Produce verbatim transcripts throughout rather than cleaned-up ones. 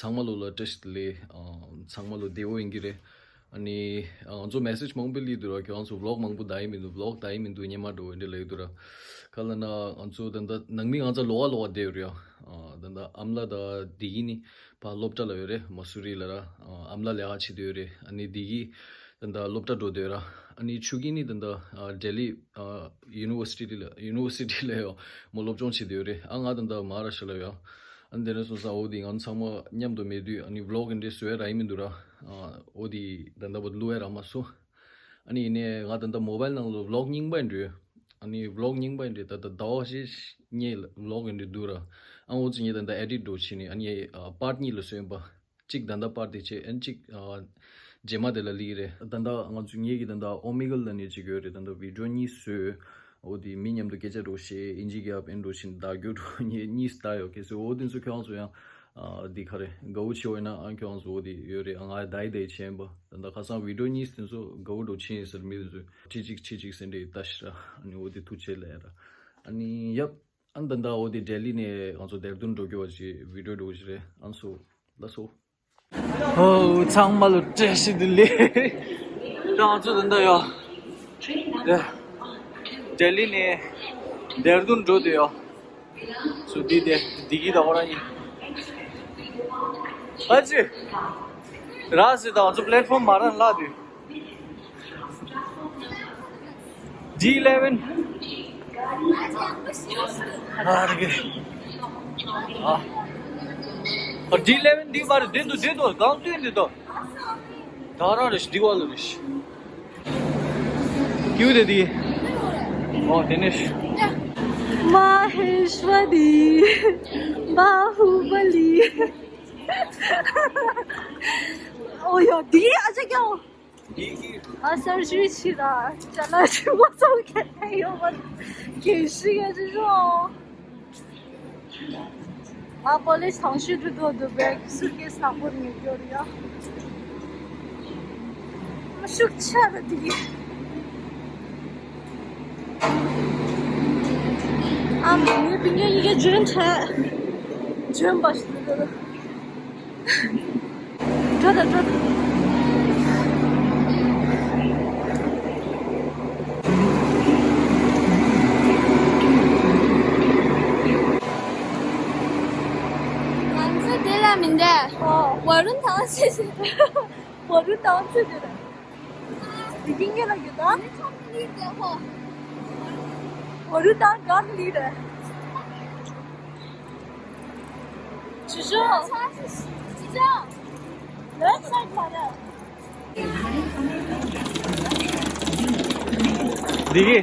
ཚང་མ་ལོ་ལ་བཀྲ་ཤིས་བདེ་ལེགས། ཨ་ཚང་མ་ལོ་བདེ་པོ་ཡིན་གྱི་རེད། ཨ་ནི་ཨ་ང་ཚོ་མེ་སེཇ་མང་པོ་སླེབས་འདུག་ར། ཁྱོད་རང་ཚོ་ཝི་ལོག་མང་པོ་བལྟས་ཡི་མི་འདུག་ཝི་ལོག་བལྟས་ཡི་མི་འདུག་སྙན་མ་འགྲོ་འདི་ལབ་ཀྱི་འདུག་ར། ག་ལབ་ན་ང་ཚོ་ད་ལྟ་ནང་མི་ང་ཚོ་ལོགས་ཀ་ལོགས་ཀ་བསྡད་ཡོད་རེད་ཡ། ཨ་ད་ལྟ་ཨ་མ་ལགས་དང་བདེ་སྐྱིད་ནི་ཕར་སློབ་གྲྭ་ལ་ཡོད་རེད། མ་སུ་རི་ལ་ར། ཨ་ཨ་མ་ལགས་ལས་ཀ་བྱེད་དུ་ཡོད་རེད། ཨ་ནི་བདེ་སྐྱིད་ད་ལྟ་སློབ་གྲྭ་འགྲོ་བསྡད་ཡོད་ར། ཨ་ནི་ཆོས་སྐྱིད་ནི་ད་ལྟ་ཨ་ལྡི་ལི་ཨ་ཡུ་ནི་ཝར་སི་ཊི་ལ་ཡུ་ནི་ཝར་སི་ཊི་ལ་ཡོད། མོ་སློབ་སྦྱོང་བྱེད་དུ་ཡོད་རེད། ཨ་ང་ད་ལྟ་མ་ཧཱ་རཱ་ཤྲ་ལ་ཡོད། ཨ་ནི་དེ་ནས་སོང་ཙང་འོ་དེ་ང་ཚང་མ་མཉམ་དུ་མེད་དུས་ཨ་ནི་ཝི་ལོག་འདི་འདྲ་བཟོ་ཡ་རག་གི་མི་འདུག་ར། ཨ་འོ་དེ་ད་ལྟ་བར་བླུག་ཡ་རག་མ་སོང་། ཨ་ནི་ཡིན་ནའི་ང་ད་ལྟ་མོ་བཱའིལ་ནང་ལ་ཝི་ལོག་རྙིང་པ་ཡིན་འགྲོ། ཨ་ནི་ཝི་ལོག་རྙིང་པ་ཡིན་འགྲོ། ད་ལྟ་ཟླ་བ་ཞིག་ངའི་ཝི་ལོག་ཡིན་འགྲོ་འདུག་ར། ཨ་འོ་ཙི་ངས་ད་ལྟ་ཨེ་ཌིཊ་འགྲོ་བྱས་ནས་ཨ་ནི་ཨ་པཱརཊ་གཉིས་ལ་བཟོས་ཡིན་པ། གཅིག་ད་ལྟ་པར་དེ་བྱས། ཨན་གཅིག་ཨ་རྗེས་མ་དེ་ལ་ལི་རེད། ད་ལྟ་ང་ཚོ་ངེད་ཀྱི་ད་ལྟ་ཨོ་མི་གལ་ལ་ནི་གཅིག་ཡོད་རེད། ད་ལྟ་བི་ཌི་ཡོ་གཉིས་བཟོས། འོ་དེ་མི་མཉམ་དུ་སྐད་ཆ་འགྲོ་བཤད། ཨིན་ཇི་རྒྱབ་ཨན་འགྲོ་བཞིན་བརྡ་སྐྱོར་འགྲོ་ངེད་གཉིས་ལྟ་ཡོད། གལ་སྲིད་འོ་དེ་ཚོ་ཁྱོད་རང་ཚོ་ཡང་ཨ་འདི་ག་རེ་དགའ་བོ་བྱེད་འོས་ན་ཨ་ཁྱོད་རང་ཚོ་འོ་དེ་ཡོད་རེད། ཨ་ང་བདའ་ཡི་བདའ་ཡི་བྱས་ཡིན་པ། ད་ལྟ་ཁ་སང་བི་ཌི་ཡོ་གཉིས་དེ་ཚོ་དགའ་བོ་འགྲོ་ཕྱིན་ཡིན་ཟེར། མི་དེ་ཚོས་ཁྲི་གཅིག་ཁྲི་གཅིག་ཟེར་འདྲ་ཡི་ལྟ་ཤི་ར། ཨ་ནི་འོ་དེ་ཐུགས་རྗེ་ལས་ར། ཨ་ནི་ཡབ། ཨ་ནི་ད་ལྟ་འོ་དེ་ལྡི་ལི་ནས་ང་ཚོ་ལྡེར་ལྡུན་འགྲོ་རྒྱུ་བ་ཅིག་བི་ཌི་ཡོ་འགྲོ་གི་རེད། ཨ་ནི་སོ་ལ་སོ། ཧོ་ཚང་མ་ལ་བཀྲ་ཤིས་བདེ་ལེགས། ད་ང་ཚོ་ད་ལྟ་ཡོ། ལྡི་ལི་ནས་ལྡེར་ལྡུན་འགྲོ་དུས་ཡོ། སུ་དེ་དེ་བདེ་སྐྱིད་དང་ཁོ་རང་གཉིས། ཨ་ཅེ། ར་སི་དང་ང་ཚོ་པླེ་ཊི་ཕོམ་མ་རང་ལ་དུས། ཌི་ཨི་ལེ་ཝན། ཨ་རེ་གེ། ཨ། ཌི་ཨི་ལེ་ཝན་འདི་བར་བསྡད་འདུག་བསྡད་འདུག་གང་སྟོན་འདི་དོ། ད་རང་རེ་ཞིག་འདི་བ་ལ་རེ་ཞིག་ཀྱུ་དེ་དེ། ཨོ་དེ་ནས། མ་ཧེ་ཤྭ་རི། བ་ཧུ་བ་ལི། ཨོ་ཡ་འདི་ཨ་ཅག་ཀྱང་། ཨ་གསར་ཞུས་ཕྱིར་ལ་ཅ་ལག་ཞུ་བ་ཚོ་གལ་ཡོད་པ་གལ་སྲིད་ཡོད་ཅེས་ཞུ། ང་ཀོ་ལེཇ་ཐང་ཤུ་ཏུ་དོ་དུ་བེག་སུ་ཀེ་སི་དང་པོར་ཉོ་རྒྱུ་རེད་ཡ། ཤུགས་ཆེ་ར་དེ་གི། ཨ་མ་ངའི་པིན་ཡ་ཡི་གེ་འཇོན་ཆེ། འཇོན་པ་ཞིག་འདུག་འགྲོ་དང་འགྲོ་དང་། ང་ཚོ་དེ་ལ་མི་འདྲ། ཨོ། བ་རུན་ཐང་ཆེ་ཆེ། བ་རུན་ཐང་ཆེ་ཆེ་རེད། དེ་གིན་ངེད་ལ་ཡོད་ད། བ་རུན་ཐང་གང་ལི་རེད། ཅི་ཞོ། ཅི་ཞོ། ལེཕ་སའིཌ་མ་རེད། འདི་གི།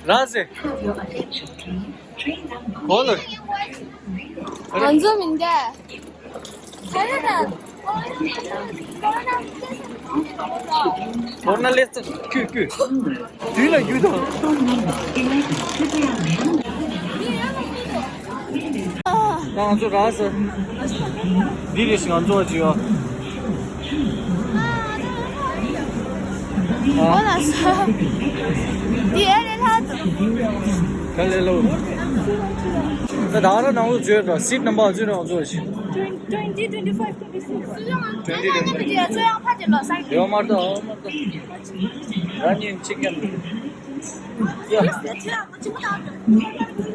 ར་སེ། གོ་ལ། ང་ཚོ་མི་འདྲ། ཁོ་ན་ལེ་ཙ་ཁུ་ཁུ། དུས་ལ་རྒྱུ་དང་། ད་ང་ཚོ་རག་སོང་། འདི་རེད་ང་ཚོ་ཅི་ཡོད། ཨོ་ལ་ས། འདི་ཨེ་རེད་ལྷ། ག་ལེ་ལོ། ད་ད་ར་ནང་ལོ་བརྗོད་དང་སིཊ་ནམ་བར་བརྗོད་རང་བཟོ་ཞིག twenty, twenty-five, twenty-six. Twenty, twenty. ཡོད་མ་གཏོགས་ཨོ་མ་གཏོགས། རང་ཉིད་གཅིག་ཀྱང་མི་འདུག་ཡ།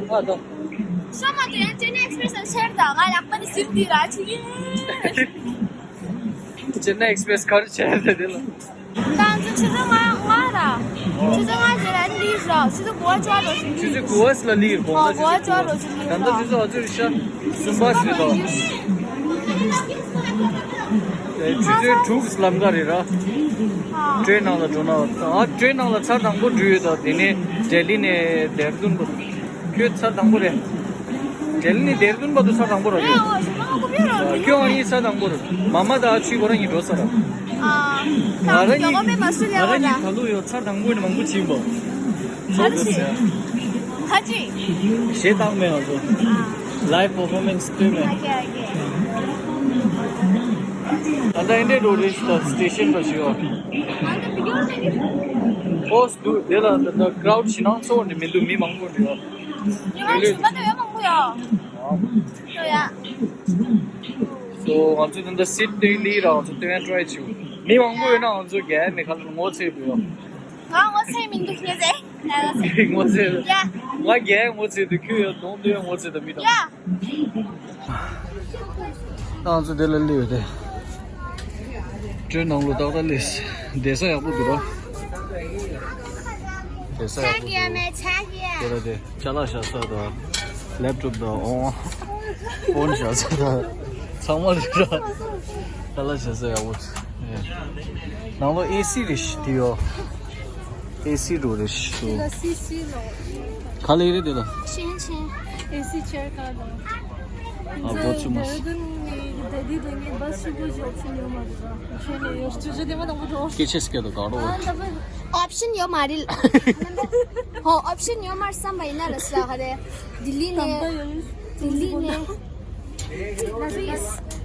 ཨ་ད། ཤ་མ་དེ་ཡང་ཅེ་ནའི་ཨེགས་པི་རེ་སི་ལ་ཤེར་དང་ང་ལག་པ་ནི་ཟིན་དུས་ར་ཆི་ཡིན། ཅེ་ནའི་ཨེགས་པི་རེ་སི་ག་རེ་བྱས་ཏེ་དེ་ལ། ད་ང་ཚོ་ཆུ་ཚོད་ལྔ་ལྔ་ར། ཆུ་ཚོད་ལྔ་ཞིག་ལ་ལིས་ར། ཆུ་ཚོད་དགུ་པ་ཅོག་རོ་ཞིག་ཆུ་ཚོད་དགུ་པ་ལ་ལིར་གོང་ཨ་དགུ་པ་ཅོག་རོ་ཞིག་ལིར་ད་ལྟ་ཆུ་ཚོད་ཨ་ཚོད་ཤ་གསུམ་པ་ཟིན་ལོ། ཆུ་ཚོད་དྲུག་ལམ་ཀ་རེད་ར། ཏྲེན་ནང་ལ་འགྲོ་ན་ཨ་ཏྲེན་ནང་ལ་ཚར་དང་པོ་འགྲོ་ཡོད། ད་དེ་ནས་ལྡི་ལི་ནས་ལྡེར་ལྡུན་པ་ཁྱོད་ཚར་དང་པོ་རེད། ལྡི་ལི་ནས་ལྡེར་ལྡུན་བར་དུ་ཚར་དང་པོ་ར་རེད། ཁྱོད་ཨ་ཡིན་ཚར་དང་པོ་རེད། མ་མ་དང་ཨ་ཆུའི་ཁོ་རང་གཉིས་འགྲོ་ས་ར། ང་རང་གཉིས་ང་རང་གཉིས་ད་ལོ་ཡོད་ཚར་དང་པོ་ནས་མང་པོ་ཕྱིན་པ། ཁ་ཅིག་ཞེ་དྲག་མེད་ང་ཚོ། Live performance སྟོན་མེད། ད་ལྟ་ཨེ་འདྲས་འགྲོ་རེད་ཤི་ད་སི་ཊེ་ཤན་ར་ཞིག་ཡོད། ཨོ་སི་འདུག་དེ་ལ་ད་ལྟ་ཀ་རའུ་ཌི་ཞེ་དྲག་ཚོ་ནི་མི་འདུག་མི་མང་པོ་འདུག་ཡོད། ཉི་མ་ཞུ་མ་ད་ཡོད་མང་པོ་ཡོད། ཡོད་ཡ། སོ་ང་ཚོ་ད་ལྟ་སིཊ་སྟོན་ལི་ར་ང་ཚོ་སྟོན་ཊ་རའི་བྱེད། མི་མང་པོ་ཡོད་ན་ང་ཚོ་རྒྱལ་མི་ཁ་ལ་ངོ་ཚ་འདུག་ཡོད། ང་ངོ་ཚ་མི་འདུག་ངས་ཟེར། ང་ངོ་ཚ། ངོ་ཚ་ཡ། ང་རྒྱལ་ངོ་ཚ་འདུག་ཁྱོད་ཡོད་གདོང་སྟོན་ངོ་ཚ་འདུག་མི་དང་། ཡ། ང་ཚོ་དེ་ལ་སླེབས་ཡོད་དེ། ཊེན་ནང་ལོགས་ཏག་ཏག་སླེབས། བསྡད་ས་ཡག་པོ་འདུག་ར། བསྡད་ས་ཡག་པོ་འདུག་ཆ་གི་ཡ་མེད་ཆ་གི་ཡ། དེ་ལ་དེ་ཅ་ལག་བཞག་ས་དང་། ལེབ་ཊོབ་དང་ཨོ། ཕོན་བཞག་ས་དང་། ཚང་མ་རེད་ར། ཅ་ལག་བཞག་ས་ཡག་པོ་འདུག་ནང་ལོགས་ཨེ་སི་རེད་ཤག་དེ་ཡོད། ཨེ་སི་འགྲོ་རེད་ཤག་དེ་ལ་སི་སི་ལོ། ག་ལེ་རེད་དེ་ལ། ཆེན་ཆེན། ཨེ་སི་ཆེར་ག་ལོ། ཨ་འགོ་ཚུགས་མ་སོང་། ད་དེ་དེ་ནས་བ་སུ་གོ་ཇོབ་སུ་ཉོ་མ་རེད་པ། ཁྱོད་ནས་ཡོད་ཅུ་ཅུ་དེ་མ་དང་པོ་འགྲོ། སྐད་ཆ་སྐད་དུ་ག་རོ། ཨ་ད་པ། ཨོབ་ཤན་ཡོད་མ་རེད། ཧོ་ཨོབ་ཤན་ཡོད་མ་རེད་བསམ་པ་ཡིན་ན་ལ་ས་ག་རེ། ལྡི་ལི་ནས། ལྡི་ལི་ནས།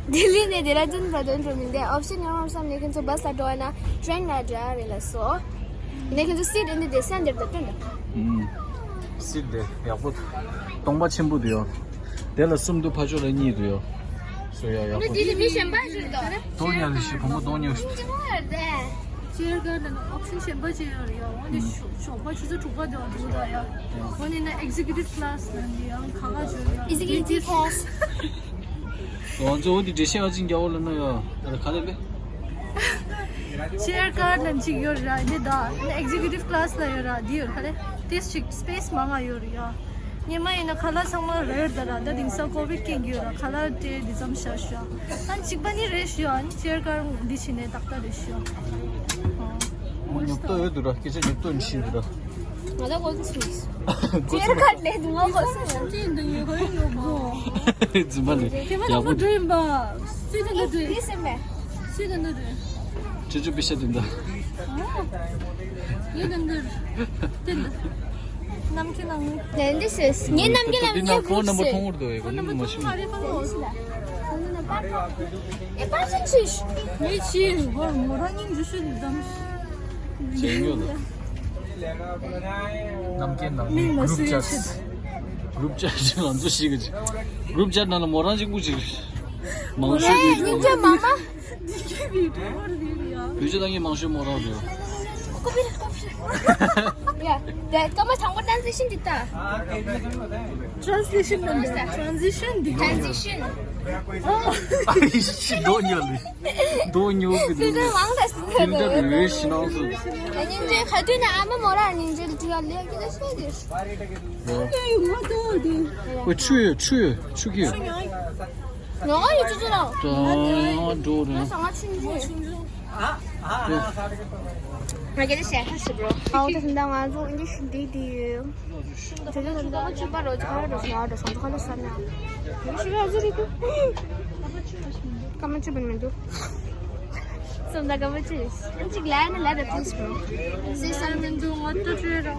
ལྡི་ལི་ནས་ལྡེ་ར་ལྡུན་བར་དུ་འགྲོ་མི་འདུག་ཨོབ་ཤན་ཡོད་མ་རེད་བསམ་ནས་ཁྱེད་ཚོ་བ་སི་ལ་འགྲོ་བ་ན་ཊེན་ལ་འགྲོ་ཡ་རེད་ལ་སོ། ཡིན་ན་ཁྱེད་ཚོ་སིཊ་འདི་འདི་སེན་ཌར་དུ་སྟོན་དང་། ཨུམ། སིཊ་དེ་ཡག་པོ་འདུག་སྟོང་པ་ཆེན་པོ་འདུག་ཡོ། དེ་ལ་གསུམ་འདུག་ཕར་ཕྱོགས་ལ་གཉིས་འདུག་ཡོ། སོ་ཡ་ཡག་པོ་འདུག་འདི་མི་གཞན་པ་ཞིག་འདུག་གདོང་ཉག་གི་ཤི་བུ་མོ་གདོང་ཉག་ཤི། ཅེར་ག་ན་ཨོབ་ཤན་གཞན་པ་ཅིག་ཡོད་རེད་ཡ། འོ་ནི་ཞོགས་པ་ཆུ་ཚོད་དྲུག་པ་དེ་བ་འདུག་ད་ཡ། འོ་ནི་ན་ཨེག་ཛེ་ཀུ་ཊིབ་ཀ་ལ་སི་ལ་འདི་ཡང་ཁ་ཁ་ཅོ་ཡ། ཨེག་ཛེ་ཀུ་ཊིབ་ཀ་ལ་སི། ང་ཚོ་འོ་དེ་འགྲེལ་བཤད་ཨ་ཅིག་རྒྱག་འོ་ལ་ན་ཡ། ཨ་ལ་ག་ལེ་ལེ། ཅེར་ག་ན་ཅིག་ཡོད་ར་འདི་ད་ཨེག་ཛེ་ཀུ་ཊིབ་ཀ་ལ་སི་ལ་ཡོད་ར་འདི་ཡོད་ག་ལེ། དེ་ཞིག་སི་པེ་སི་མང་ང་ཡོད་རེད་ཡ། སྔོན་མ་ཡིན་ན་ཁ་ལག་ཚང་མ་རེད་ད་ར། ད་དེང་སང་ཀོ་བིཌ་སྐད་ཡོད་ར། ཁ་ལག་དེ་འདི་ཙམ་བཞག་ཤག་ཨ་ནི་གཅིག་པ་ནི་རེད་ཤག་ཨ་ནི་ཅེར་ག་འདི་བྱས་ནས་ཏག་ཏག་རེད་ཤག་ཨ། ཉོབ་ཏོ་ཡོད་འདུག་ར། སྐད་ཆ་ཉོབ་ཏོ་ནི་ཤི་འདུག་ར། ང་ལ་གོ་ཚོད་ཅེར་ག་ལས་འདུག་ང་གོ་ཚོད། ཅི་འདུག་ཡོད་གོ་ཡོད་གོ། རྫུན་མ་རེད། དེ་མ་ཡག་པོ་འགྲོ་ཡིན་པ། སུས་དེ་འདྲ་འགྲོ་ཡིན། སུས་དེ་འདྲ་འགྲོ་ཡིན། ཅོ་ཅོ་པེ་ཤ་དེ་འདྲ། ཡོད་དེ་འདྲ། དེ་འདྲ། ནམ་མཁའི་ནང་། ལན་འདི་ཤེས། ངའི་ནམ་མཁའི་ནང་ངའི་ཕོན་ནམ་བར་ཐོང་བར་དུ་ཡོད་གོ་ནི་མ་ཤི། ཨེ་པར་ཅན་ཆིས། ངའི་ཆི་ཧོར་མོ་རང་སྙིང་རྗེ་ཤོས་དེ་དང་། ཞེས་ཡོད་ལ། ནམ་མཁའི་ནང་མི་གུ་རུབ་ཅཊ། གུ་རུབ་ཅཊ་ང་ཚོ་ཤི་གི་ཅི། གུ་རུབ་ཅཊ་ནང་ལ་མོ་རང་གཅིག་པུ་ཅིག་མང་ཤོས་ཀྱི་སྙིང་རྗེ་མ་མ། བོད་ཆས་བཏང་མཁན་མང་ཤོས་མོ་རང་རེད། ཀོ་པི་ཀོ་པི། ཡ། དེ་སྐར་མ་དང་པོ་ཊན་སི་ཤན་འདི་ལྟ། ཊན་སི་ཤན་འདི་ལྟ། ཊན་སི་ཤན་འདི། ཊན་སི་ཤན། ཨ་ཤི་རྡོ་ཉོ་ལི། རྡོ་ཉོ་གི་འདུག་དེ་འདྲ་མང་ལ་ཟིན་དེ་འདྲ་རེད་ཤི་ནང་སུ། སྙིང་རྗེ་ག་དུས་ན་ཨ་མ་མོ་རང་སྙིང་རྗེ་ལ་དྲི་ཡ་ལས་ཀྱི་ལ་ཤོད་དེ། ཨོ། ཆུ་ཡོད་ཆུ་ཡོད་ཆུ་གི་ཡོད། ང་ཡི་ཅི་ཅི་རང་། ད་འགྲོ་རེད། ང་ང་ཆུང་ཆུང་། ང་གལ་ཏེ་ཞེ་ཁ་ཞིག་རོ། ཨའོ་ད་ད་ང་ཚོ་འདི་ཞིག་འདི་འདི་ཡོད། དེ་ཚོ་ད་ད་ཅི་པ་རོ་ཅི་ཁ་རོ་ང་རོ་སང་ཁ་ལོ་ས་ན། ཞིག་ར་ཟི་རི་ཀུ། ཀ་མ་ཅི་བུན་མི་འདུག་སོམ་ད་ཀ་མ་ཅི་ཅིག་ལ་ན་ལ་ད་པི་ལི་སི་རོ། སི་སར་མི་འདུག་ང་ཏུ་ཏུ་རོ།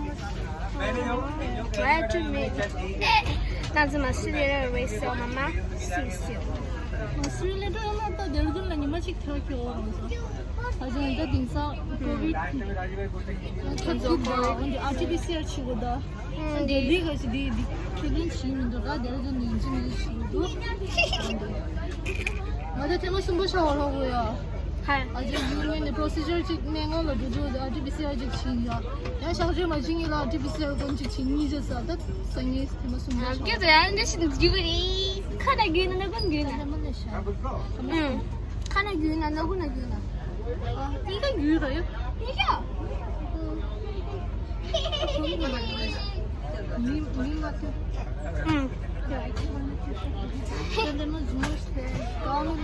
Why to me? ང་ཚོ་མ་སུ་ལེ་ར་རེ་སོ་མ་མ་སུ་སུ། མ་སུ་ལེ་ར་ཡོད་ན་ད་དེར་དུན་ལ་ཉི་མ་གཅིག་ཐག་གི་འོ་རང་ཚོ། ད་ཅང་ད་དེང་སང་ཀོ་བིཌ་ཁ་ཐུག་ད་འོན་ཏེ་ཨར་ཊི་པི་སི་ཨར་བྱེད་དགོས་ད། ཨ་འདི་འདི་ག་ཅི་འདི་འདི་ཁས་ལེན་བྱེད་མི་འདུག་ད་དེར་དུན་ནས་ཡིན་གཅིག་མིན་གཅིག་བྱེད་དགོས་འདུག་ང་ད་ཐེངས་མ་གསུམ་པ་ཤ་བ་ལྷག་གོ་ཡ། ཧ། ཨ་ཅེ་ཡུལ་ངོས་ནས་པོ་རོ་སི་ཇར་གཅིག་སྨན་ཁང་ལ་འགྲོ་འགྲོ་ཨར་ཊི་པི་སི་ཨར་གཅིག་བྱིན་ཡ། ཡང་གཤག་བཅོས་མ་བྱིན་ངེས་ལ་ཨར་ཊི་པི་སི་ཨར་སྐོར་གཅིག་བྱིན་གཉིས་བྱས་ས་ད་སང་ཉིན་ཐེངས་མ་གསུམ་པ་ཤ་བ། ང་རྒྱལ་དུ་ཡང་འདི་ཞིག་འཇུག་གི་རེད། ཁ་ན་རྒྱུས་ན་ན་ཀུན་རྒྱུས་ན། ཁ་ན་མ་ལས་ཤ། ཨུང་། ཁ་ན་རྒྱུས་ན་ན་ཀུན་ན་རྒྱུས་ན། ཨ་གཉིས་ཀ་རྒྱུས་ར་ཡོད། གཉིས་ཀ། མི་མི་མ་ཐུབ། ཨུང་།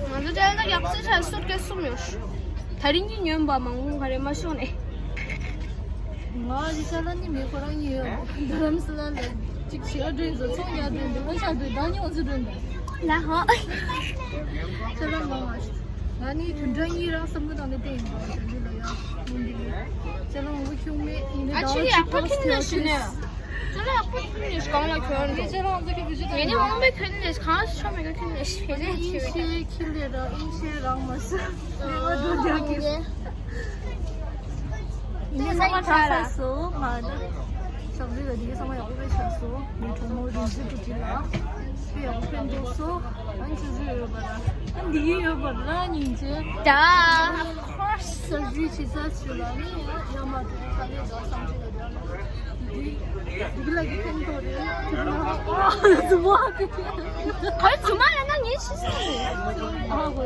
ང་ཚོ་དེ་ལ་ཡག་ས་ཆ་སུཊ་ཀེ་སི་གསུམ་ཡོད། དེ་རིང་གི་ཉོན་པ་མང་པོ་ག་རེ་མ་ཤོང་ནས། ང་རི་ཤ་ལ་ནི་མེ་ཁོ་རང་ཉོས་ཡོད། རྡ་རམ་ས་ལ་ལ་ཅིག་ཞི་ཨ་འགྲོ་ཡིན་ཟོ་ཚོང་ཡ་འགྲོ་ཡིན་འདུག་ཨ་ཤ་འགྲོ་ད་ཉོ་ཨ་ཟོ་འགྲོ་ཡིན་འདུག་ལ་ཧོ། ཤ་ལ་མ་མ་ང་ནི་དུད་འགྲོ་གཉིས་རང་བསམ་བློ་བཏང་ནས་བལྟས་ཡིན་པ་དུད་འགྲོ་ལ་ཡ་འོན་འདི་ལ་ཤ་ལ་འོང་གི་ཁྱུང་མེད་ཡིན་ནི་ཨ་ད་ཆུ་ཡག་པོ་ཁྱེར་ནས་ཤི་ནས། ཅ་ལག་ཡག་པོ་ཁྱོད་ནས་གང་ལ་གྱོན་འགྲོ། ཅ་ལག་འཛུགས་ཀྱི་བུ་ཅི་དང་། ངས་ནི་དབང་པོའི་གྱོན་ནས་གང་ཤོ་མེད་ག་གྱོན་ནས་བེད་ཅན་ཨིན་ཤེ་ཁྱི་ལས་ར་ཨིན་ཤེ་རང་མ་ཟ། ངས་འགྲོ་རྒྱག་གི། ངས་ཚང་མ་གྲགས་ས་སོ་མ་ད། ཞབས་རི་ལ་འདི་གས་ཚང་མ་ཡག་པོ་བེད་ཆགས་སོ། ངའི་གྲོགས་མོ་རིན་ཆེན་བུ་ཅི་ལ། ཡང་ཕན་ཐོགས་སོ། ཨ་ནི་ཆུ་ཚོད་ཡོད་པ་ར། ཨ་ནི་འདི་ཡིན་ཡོད་པ་ར་ཉིན་བྱེད། ད། ཧོར་སི་སར་ཇི་རི་བྱེད་ས་ཚུལ་ལ་ནི་ཡ་མ་དེ་ཁ་ལས་ད་བསམ་ཚུལ་ལ་དེ་འདི་འདི་ལ་གི་ཕན་ཐོགས་རེད། ཨ་ཟུ་མ་དེ། ཁོའི་ཟུ་མ་ལ་ན་ངས་ཤི་སོང་།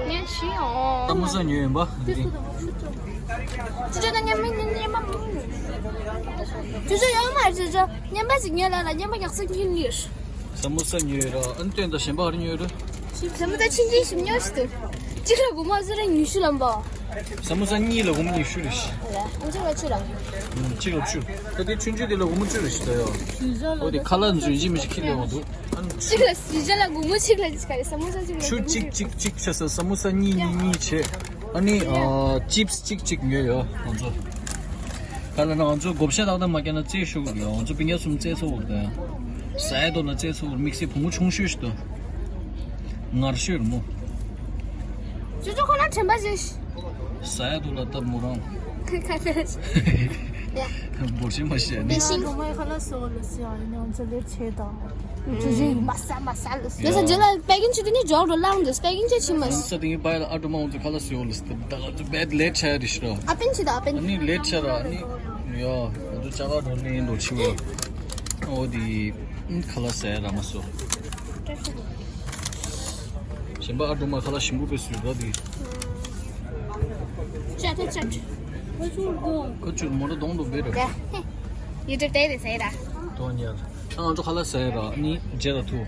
ངས་ཤི་ཡོང་། ད་མོ་ས་ཉོས་ཡིན་པ་འདི། ཅི་ཅོ་ད་ཉམས་མི་ཉན་ཉན་མ་མོ། ཅི་ཅོ་ཡོད་མ་ཅི་ཅོ་ཉན་པ་ཅིག་ཉན་ལ་ལ་ཉན་པ་ཡག་སེ་ཉན་ལིར། ས་མོ་ས་ཉོས་ར། ཨ་ནི་སྟོན་ད་གཞན་པ་ཨ་རི་ཉོས་ར། ས་མོ་ས་ཆིན་ཆིན་ཞིམ་ཉོ་ཞིག་ཏུ། གཅིག་ལ་སྒོར་མོ་ཟེར་ར་ཉི་ཤུ་ལམ་པ། ས་མོ་ས་གཉིས་ལ་སྒོར་མོ་ཉི་ཤུ་རེད་ཤི། ཨ་ལ་ཨ་ཅོ་ལ་ཆུ་ལ། ཨུམ། གཅིག་ལ་བཅུ། ད་དེ་ཆུང་ཆུང་དེ་ལ་སྒོར་མོ་བཅུ་རེད་ཤི་ད་ཡོ། འོ་དེ་ཁ་ལག་འཛུལ་གྱི་མི་ཞིག་ཁྱེར་ལེ་འོང་འདུག་ཨ་ནི་གཅིག་ལ་སི་ཇ་ལ་སྒོར་མོ་གཅིག་ལ་གཅིག་ག་རེ་ས་མོ་ས་གཅིག་ལ་ཆུ་སྒོར་མོ་གཅིག་གཅིག་གཅིག་ཆ་ས་ས་མོ་ས་གཉིས་གཉིས་གཉིས་བྱས། ཨ་ནི་ཨ་ཅིབས་གཅིག་གཅིག་ཉོས་ཡོད་ང་ཚོ། ག་ལ་ན་ང་ཚོ་བགོ་བཤའ་ཏག་ཏག་མ་བརྒྱབ་ན་རྩེ་ཤོར་གི་རེད། ང་ཚོ་སྤུན་ཀྱག་གསུམ་རྩེ་ཚོ་བོར་དང་། ཟ་ཡ་དོ་ན་རྩེ་ཚོ་བོར་དམིགས་བསལ་བུ་མོ་ཆུང་ཤོས་ཤིག་དང་། ངར་ཤོས་རེད་མོ། ཅོ་ཅོ་ཁོ་ན་དྲན་པ་བྱེད་ཤི། ཟ་ཡ་དོ་ལ་སྟབས་མོ་རང་། ཁ་ཁ་ཁ། ཡ། འབོར་ཆེན་མ་བཤད་ནི། ཤིང་། ཁ་ལ་སོ་ལ་སི་ཨ་ཡིན་ན་ང་ཚོ་ལས་ཆེ་དང་། ཅོ་ཅོ་ཡིན་མ་ས་མ་ས་ལ་སི། ཡ་ས་རྗེས་ལ་པེ་ཀིང་ཆུ་དེ་ནི་ཇོག་རོ་ལངས་འདུག་པེ་ཀིང་ཆུ་ཆི་མ་ས། ས་དེ་ངའི་པའི་ལ་ཨ་ཏོ་མ་འོང་ཚོ་ཁ་ལ་སི་ཨོ་ལ་སི་ད་ལ་ཚོ་བེད་ལེ་ཆ་རི་ཤི་རོ། ཨ་པན་ཆི་ད་ཨ་པན། ཨ་ནི་ལེ་ཆ་ར་ཨ་ནི། ཡ། ཨ་ཏོ་ཅ་ག་རོ་ནི་འདོ་ཆི་བོ། ཨོ་དི། ཁ་ལ་སི་ར་མ་སོ། གཞན་པ་ཨ་ཏོ་མ་ཁ་ལ་ཞིམ་པོ་པའི་སུ་ར་དི། ཅ་ཏ་ཅ་ཏ། ཁ་ཆུ་མོ་ར་གདོང་དུ་བེ་ར། ཡུ་ཊུབ་ཏེ་དེ་ཟེར་ར། དོ་ཉར། ང་ཚོ་ཁ་ལག་ཟ་ཡ་ར་ནི་རྗེས་ལ་ཐུག་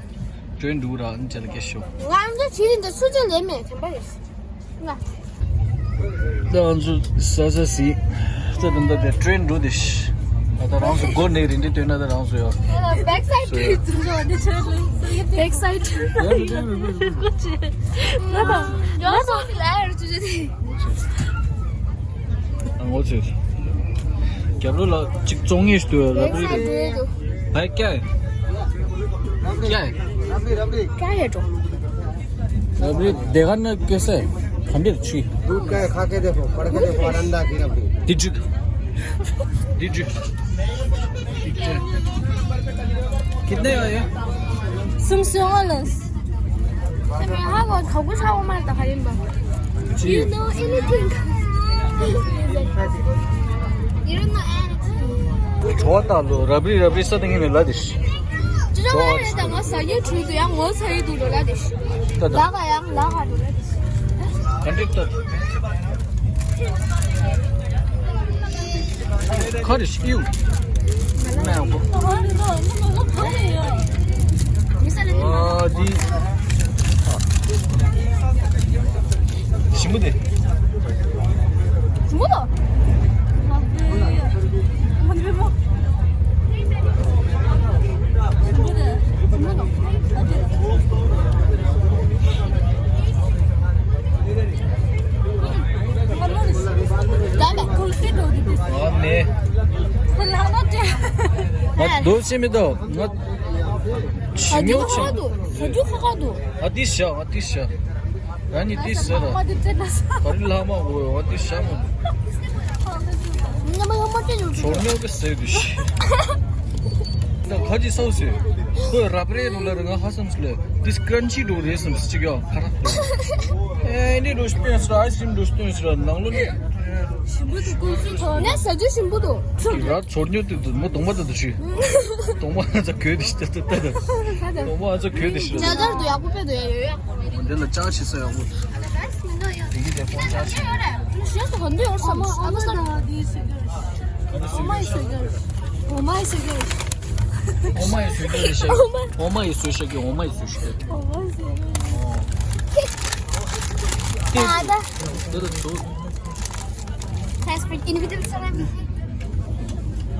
ཀྲེན་འགྲོ་ར་ནི་རྗེས་ལ་སྐད་ཤོ། ང་ཚོ་ཇི་རིན་དུ་སུ་ཇེ་ལེ་མེ་ཐེམ་པ་རེད། ང་། ད་ང་ཚོ་ཟ་ཟ་སི། ད་དུང་ད་དེ་ཀྲེན་འགྲོ་དེ་ཤི། ད་ད་རང་ཚོ་སྒོ་ནས་རིན་དེ་སྟོན་ན་ད་རང་ཚོ་ཡོ། བེག་སའིད་ཀྲེན་ཚོ་འདི་ཆོས་ལེ། བེག་སའིད། ཡོ་ཡོ་ཡོ་ཡོ། ང་ཚོ་ལ་ཡར་ཅུ་ཅུ་དེ། ཨ་ངོ་ཚོས། རྒྱབ་ལོ་ལ་གཅིག་བཙོང་ངེས་ཤིག་འདུག་རབ་རིབ། བའི་ཀྱ་ཡ། ཀྱ་ཡ། ཀྱ་ཡ་འགྲོ། རབ་རིབ་དེ་ག་ན་སྐྱེ་ས་ག་འདྲེར་ཆུ། दूध का है, खा के देखो, पढ़ के देखो, आनंद आके रबड़ी। དེ་ཅིག་དེ་ཅིག कितने आए? སུམ་སུམ་ལ། ཁྱེད་ཧ་གོ་ག་གུ་ཧ་གོ་མ་ད་ག་ཡིན་པ། You know anything? You don't know anything. ཇོ་ད་ལོ་རབ་རི་རབ་རི་ས་ཏིང་ངེ་ལ་དི་ཤི། ཇོ་ད་ང་ས་ཡུ་ཁྲུ་དུ་ཡང་ངོ་ས་ཡུ་དུ་ལོ་ལ་དི་ཤི། ད་ད། ལ་ག་ཡང་ལ་ག་དུ་ལ་དི་ཤི། ག་འདྲི་ད། ཁ་རི་ཤི་ཡུ། མེ་གོ། ཨ་དི། ཞིམ་པོ་དེ། ཞིམ་པོ་དང་། ཨ་ནེ། ང་རྡོ་ཆེ་མི་དོ། ང་ཞིམ་ཉོ་ཆེ། ཨ་དི་ཤ། ཨ་དི་ཤ། ང་ནི་དེ་ཟེར་ར། ཨ་དེ་ཚེ་ན་ས། ག་རེ་ལྷག་མ་འོ་ཨ་དེ་ཤ་མོ། ཉམས་ཡོད་མ་དེ་ཡོད། ཇོ་ཉོ་གི་ཟེར་དུ་ཤི། ད་ཁ་ཅི་སའུ་ཟེར། ཁོས་རབ་རེད་འགྲོ་ལ་རེ་ང་ཧ་སམ་སི་ལེ། དེ་སི་ཀྲན་ཆི་འགྲོ་རེད་སམ་སི་ཅིག་ཡ་ཁ་ར། ཨེ་འདི་འགྲོ་སྟོན་སི་ར་ཨའི་སི་ཀྲིམ་འགྲོ་སྟོན་སི་ར་ནང་ལོ་ནི། ཞིམ་པོ་འདུག་ཀུན་སུ་ཐོག་ནས་ཟ་རྒྱུ་ཞིམ་པོ་འདུག་ཇོ་ཉོ་དེ་དུ་མོ་གདོང་པ་དེ་དུ་ཤི། གདོང་པ་ཨ་ཚ་གོས་དེ་ཤི་ད་ད་ད། གདོང་པ་ཨ་ཚ་གོས་དེ་ཤི། ཇ་དར་དུ་ཡག་པོ་དཔེ་དུ་ཡ་ཡོད་ཡ། འདི་ལ་ལྕགས་ཆེ་ས་ཡག་པོ། དེ་གི་དེ་ཕོན་ལྕགས་ཆེ། ཞེས་སུ་ག་འདི་ཡོད་སམ། ཨ་མ་ས། ཨོ་མ་ཡི་སོ་རྒྱལ། ཨོ་མ་ཡི་སོ་རྒྱལ། ཨོ་མ་ཡི་སོ་རྒྱལ་ཤག་ཨོ་མ་ཡི་སོ་ཤག་ཨོ་མ་ཡི་སོ་ཤག་ཨོ་མ་ཡི་སོ་རྒྱལ། ཨོ་མ་ཡི་སོ་རྒྱལ། ཨ་ད། དེ་ལ་ཚོ། Thanks for inviting me.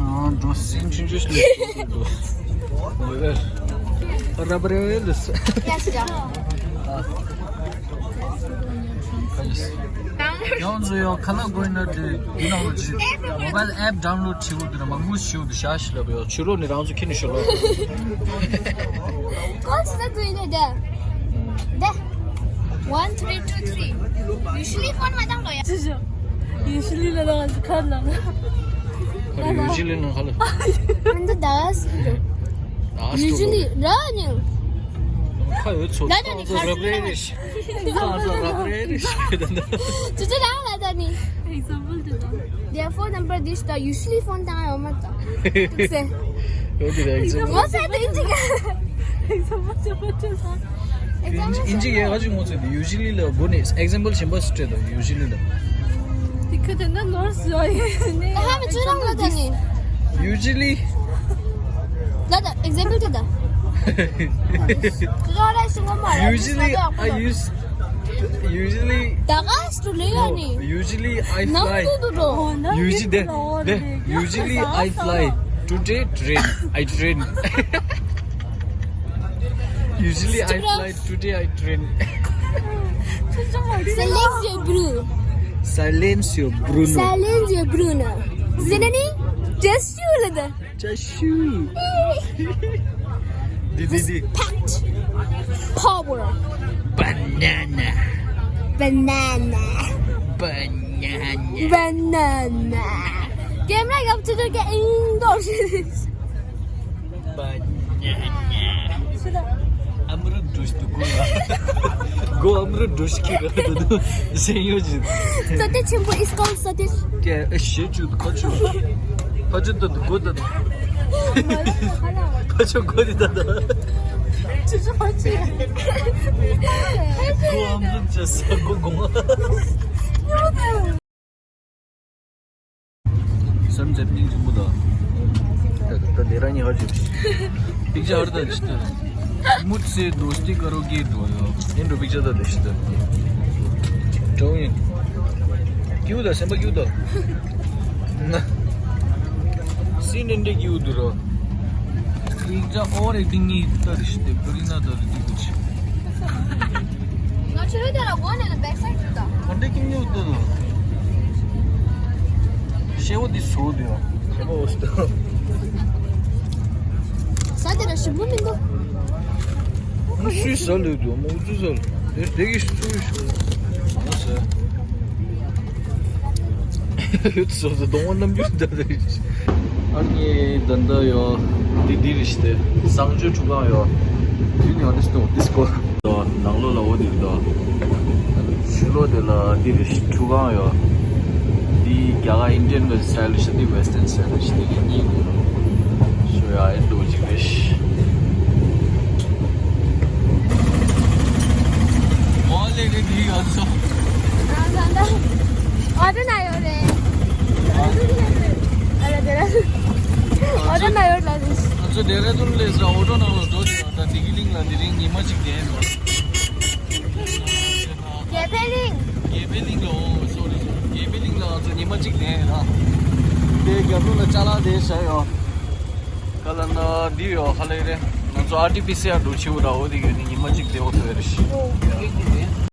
ཨ་འགྲོ་སེམས་ཆུང་ཆུང་ཞིག་ལས་འགྲོ། ཨོ་ཡ། ར་བ་རེ་ལས། ཡ་ཤི་ཡ། ཡང་ཚོ་ཡང་ཁ་ལག་དགོས་ན་དེ་འདི་ནང་ལ་ཅི་མོ་བལ་ཨེབ་ཌའུན་ལོཌ་བྱེད་འོ་དེ་ན་མང་པོ་ཞིག་འོ་དེ་ཤ་ཤི་ལབ་ཡོད་ཕྱི་ལོགས་ནས་རང་ཚོ་ཁྱེར་ནས་ཤོག་ལོ། ཀོ་ཅི་ད་དུ་ཡིན་ནས་དེ་དེ་one three two three usually phone མ་བཏང་ལོ་ཡ། ཅི་ཞིག usually ལ་ད་ཁ་ལ་ན། ཁ་ལ་usually ནང་ཁ་ལ། འདི་ད་སི་ད་སི་usually ར་ཉིང་། ཁ་འོད་ཚོ་ད་ད་ནི་ཁ་རབ་རེ་རེ་ཞིག་ཁ་ཚོ་རབ་རེ་རེ་ཞིག་ད་ད། ཅི་ཅི་རང་ལ་ད་ནི། Example དེ་དང་། Their phone number this དང་usually phone དང་ཡོད་མ་ད། ཟེ། ཡོད་དེ་རེད། Example ངོ་ཚ་དེ་ཅི་ག Example ཅི་པོ་ཅི་ས། Example ཨིན་ཇི་ཡ་ག་ཅི་ངོ་ཚ་དེ་usually ལ་སྒོ་ནས་example གཞན་པ་སུ་སྤྲད་དང་usually ལ། དེ་ཁ་དེ་འདྲ་ནོར་སོ་ཡིན། ད་ཧ་མི་ཅི་རང་ལ་ད་ནི། Usually ད་ད་example དེ་ད། ཅི་རང་རེ་ཞུ་ངོ་མ་རེད། Usually I use usually ད་ག་སུ་ལེ་ཡ་ནི། Usually I ནམ་fly དུ་དུ་འགྲོ། Usually དེ་དེ། Usually I fly. Today train. I train. Usually I fly. Today I train. Silencio Bruno. Silencio Bruno. Silencio Bruno. Zenani? Just you, Lada. Cashew. Di, di, di. Packed. Power. Banana. Banana. Banana. Banana. Camera up to the indoor. Banana. ཨ་མ་རུ་འགྲོ་ཤི་འདུག་གོ། གོ་ཨ་མ་རུ་འགྲོ་ཤི་ཁྱི་ར་འདུག་ཟེར་ཡོད་ཅིག་སོ་ཏེ་ཆེན་པོ is called སོ་ཏེ། ཀྱེ་ཨེ་ཤེ་ཆུ་ཁ་ཆུ། ཁ་ཆུ་ད་འདུག་གོ་ད། ཁ་ཆུ་གོ་དི་ད་ད། ཆུ་ཆུ་ཁ་ཆུ། གོ་ཨ་མ་རུ་ཅེ་ས་གོ་གོ་མ། སེམས་ཚེ་ཏིང་ཆེན་པོ་དང་། ད་ད་དེ་རང་ཉིད་ཧ་ཅིག་ཕིག་ཅར་ད་ཅི་ད། मुझसे दोस्ती करोगे तो यो। ཡིན་འགྲོ་ཕིག་ཅར་ད་དེ་ཤི་ད། ཀྲོང་ཡིན། ཀྱུ་ད་སེམས་པ་ཀྱུ་ད། ན། སི་ནན་ཏེ་ཀྱུ་དུ་རོ། ཕིག་ཅར་ཨོ་རེ་ཏིང་ངི་ད་དེ་ཤི་ད་བུ་རི་ན་ད་དེ་ཏིག་ཏིག་ང་ཆོས་དེ་ལ་སྒོ་ནས་ལ་back side དུ་དང་། ག་འདྲ་ཀིང་ཉོ་ལྟོས་དང་། ཤེ་བོ་འདི་བཟོ་དེ་ཡང་། ཤེ་བོ་འོ་སྟོ། ས་དེ་ལ་ཞིམ་པོ་མི་འདུག་ཨ་སུས་ཟ་ལོས་དུ་མོ་ཚུ་ཟ་ལོས་དེ་དེ་གི་སུ་ཤོ་མོ་ཟ། ལུད་སོ་སོ་གདོང་བ་རྣམ་འགྱུར་འདྲ་རེད། ཨ་ནི་ད་ལྟ་ཡོ། འདི་འདི་རེད་ཤི་སྟེ། བཟང་སྤྱོད་ཁྲུས་ཁང་ཡོ། དུས་ནི་ཨ་ནི་སྟོང་ཌིས་ཀོ། ནང་ལོགས་ལ་འོ་འདི་རེད་དོ། ཕྱི་ལོགས་དེ་ལ་འདི་རེད་ཤི་ཁྲུས་ཁང་ཡོ། འདི་རྒྱ་གར་ཨིན་ཌི་ཡན་སི་ཊའིལ་ཤི་འདི་ཝེ་སི་ཊརན་སི་ཊའིལ་ཤི་འདི་གཉིས་ཀོ། ཤོ་ཡ་ཨེ་འདུག་ཅིག་རེད་ཤི། ཨོ་ལེ་གི་འདི་ཡོད་སོ། ཨོ་ཏོ་ན་ཡོད་རེད། ཨ་ལ་དེ་ར། ཨོ་ཏོ་ན་ཡོད་ལ་རེད། ང་ཚོ་ཌེ་ར་ཌུན་ལས་སུ་ཨོ་ཏོ་ནང་ལ་འགྲོ་དེ་ཡོད་ད། འདི་གི་གླིང་ལ་འདི་རིང་ཉི་མ་གཅིག་བསྡད་ཡོད། རྒྱལ་པོའི་གླིང་། རྒྱལ་པོའི་གླིང་ལ། ཨོ་སོ་རི་སོ་རི། རྒྱལ་པོའི་གླིང་ལ་ང་ཚོ་ཉི་མ་གཅིག་བསྡད་ཡོད་ད། དེ་རྒྱབ་ལོགས་ལ་ཅ་ལག་དེ་བཞག་ཡོད། ག་ལ་ན་འདི་ཡོད་ཧ་ལས་རེད། ང་ཚོ་ཨར་ཊི་པི་སི་ཨར་འགྲོ་ཆེ་བོ་འདྲ་བོ་དེ་ཡོད་ནི་ཉི་མ་གཅིག་བསྡད་འོ་ཐུབ་ཡོད་རེད་ཤི།